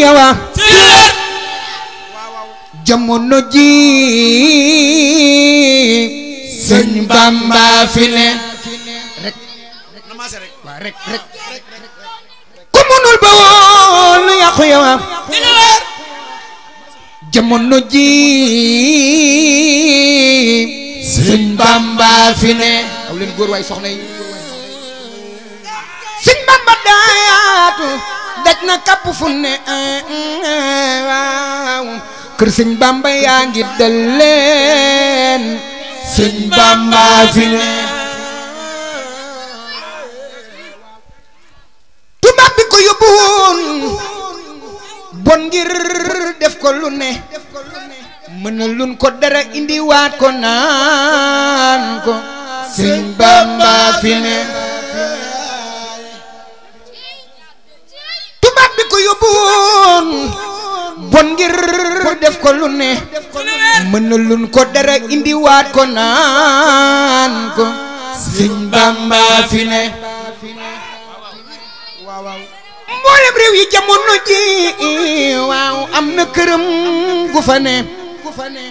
yawa jamono ji sëñ Bamba fi ne rek waa rek ku munul ba woon lu yàqu yawa jamono ji sëñ Bamba fi ne aw leen góor waay soxna yi sëñ Bamba daayaatu daj na kapp fu ne waaw kër sëñ Bamba yaa ngi dal leen sëñ Bamba fi ne tubaab bi ko yóbbuwoon bon ngir def ko lu ne mënalun ko dara indiwaat ko naan ko sëñ Bamba fi ne tubaab bi ko yóbbuwoon bon ngir def ko lu ne mënalun ko dara indiwaat ko naan ko sëñ Bamba fi ne mboolem réew yi jamono ji waaw am na këram gu fa ne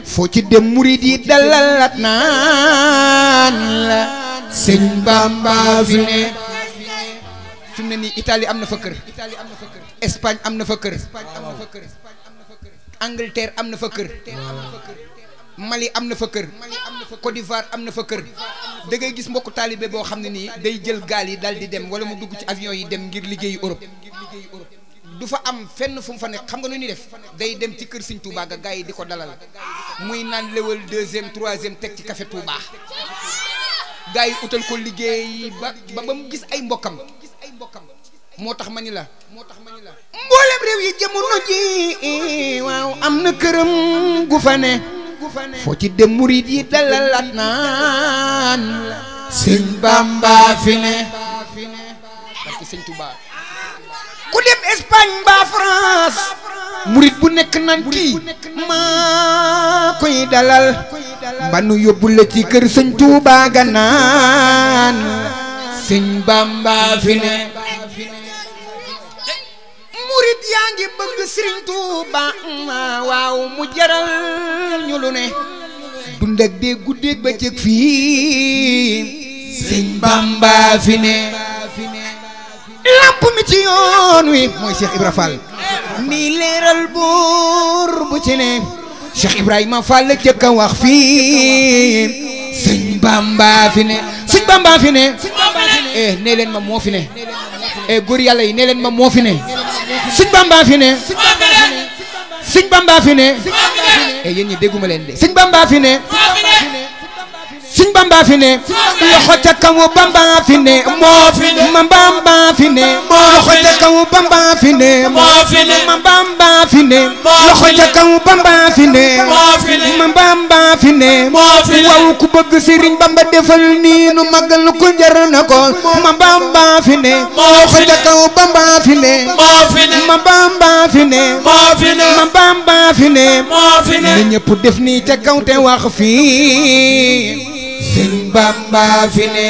foo ci dem murid yi dalalat naan la sëñ Bamba fi ne fi mu ne nii Italie am na fa kër Espagne am na fa kër Angleterre am na fa kër Mali am na fa kër Côte d'Ivoire am na fa kër da ngay gis mbokku taalibe boo xam ne nii day jël gaal yi dal di dem wala mu dugg ci avion yi dem ngir liggéeyu Europe du fa am fenn fu mu fa nekk xam nga nu ñuy def day dem ci kër Sëñ Touba ga gars yi di ko dalal muy naan léwal deuxième troisième teg ci café Touba gars yi utal ko liggéey ba mu gis ay mbokkam moo tax ma ni la mboolem réew yi jamono ji waaw am na këram gu fa ne foo ci dem murid yi dalalat naan sëñ Bamba fi ne barki Sëñ Touba ku dem Espagne ba France murid bu nekk nan kii maa koy dalal ba nu yóbbu la ci kër Sëñ Touba ga naan sëñ Bamba fi ne murid yaa ngi bëgg Sëriñ Touba waaw mu jaral ñu lu ne dund ak dee guddeeg ba cëg fii sëñ Bamba fi ne lamp mi ci yoon wi mooy Cheikh Ibra Fall mi leeral buur bu ci ne Cheikh Ibrahima Fall la jëkk a wax fii sëñ Bamba fi ne sëñ Bamba fi ne nee leen ma moo fi ne góor yàlla yi nee leen ma moo fi ne sëñ Bamba fi ne sëñ Bamba fi ne yéen ñi dégguma leen de sëñ Bamba fi ne sëñ Bamba fi ne loxo ca kaw Bamba fi ne moo fi ne ma Bamba fi ne loxo ca kaw Bamba fi ne moo fi ne ma Bamba fi ne loxo ca kaw Bamba fi ne moo fi ne ma Bamba fi ne moo fi ne waaw ku bëgg Sëriñ Bamba defal nii nu magal ko jar na ko ma Bamba fi ne loxo ca kaw Bamba fi ne moo fi ne ma Bamba fi ne moo fi ne ma Bamba fi ne moo fi ne na ñëpp def nii ca kaw te wax fii sëñ Bamba fi ne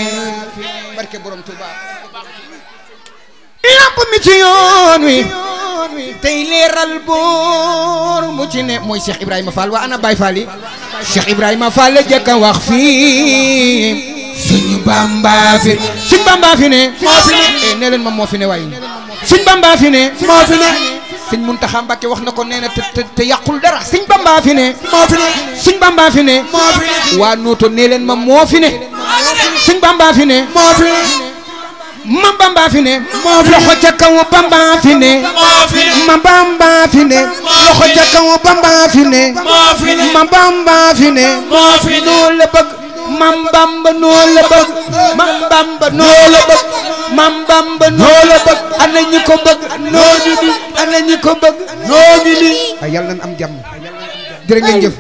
barke borom Touba lamp mi ci yoon wi tey leeral boor mu ci ne mooy Cheikh Ibrahima Fall waa ana Baye Fall yi Cheikh Ibrahima Fall la jëkk a wax fii sëñ Bamba fi sëñ Bamba fi ne moo fi ne nee leen ma moo fi ne waaye sëñ Bamba fi ne moo fi ne sëñ Muntaxa Mbàkke wax na ko nee na te yàqul dara sëñ Bamba fi ne moo fi ne sëñ Bamba fi ne moo fi ne waa nooto nee leen ma moo fi ne sëñ Bamba fi ne moo fi ne ma Bamba fi ne loxo ca kaw Bamba fi ne ma Bamba fi ne loxo ca kaw Bamba fi ne ma Bamba fi ne noo la bëgg mam Bamba noo la bëgg mam Bamba noo la bëgg mam Bamba noo la bëgg ana ñi ko bëgg noo ñu di ana ñi ko bëgg noo ñu di ay yàlla nañ am jàmm jërë ngeen jëf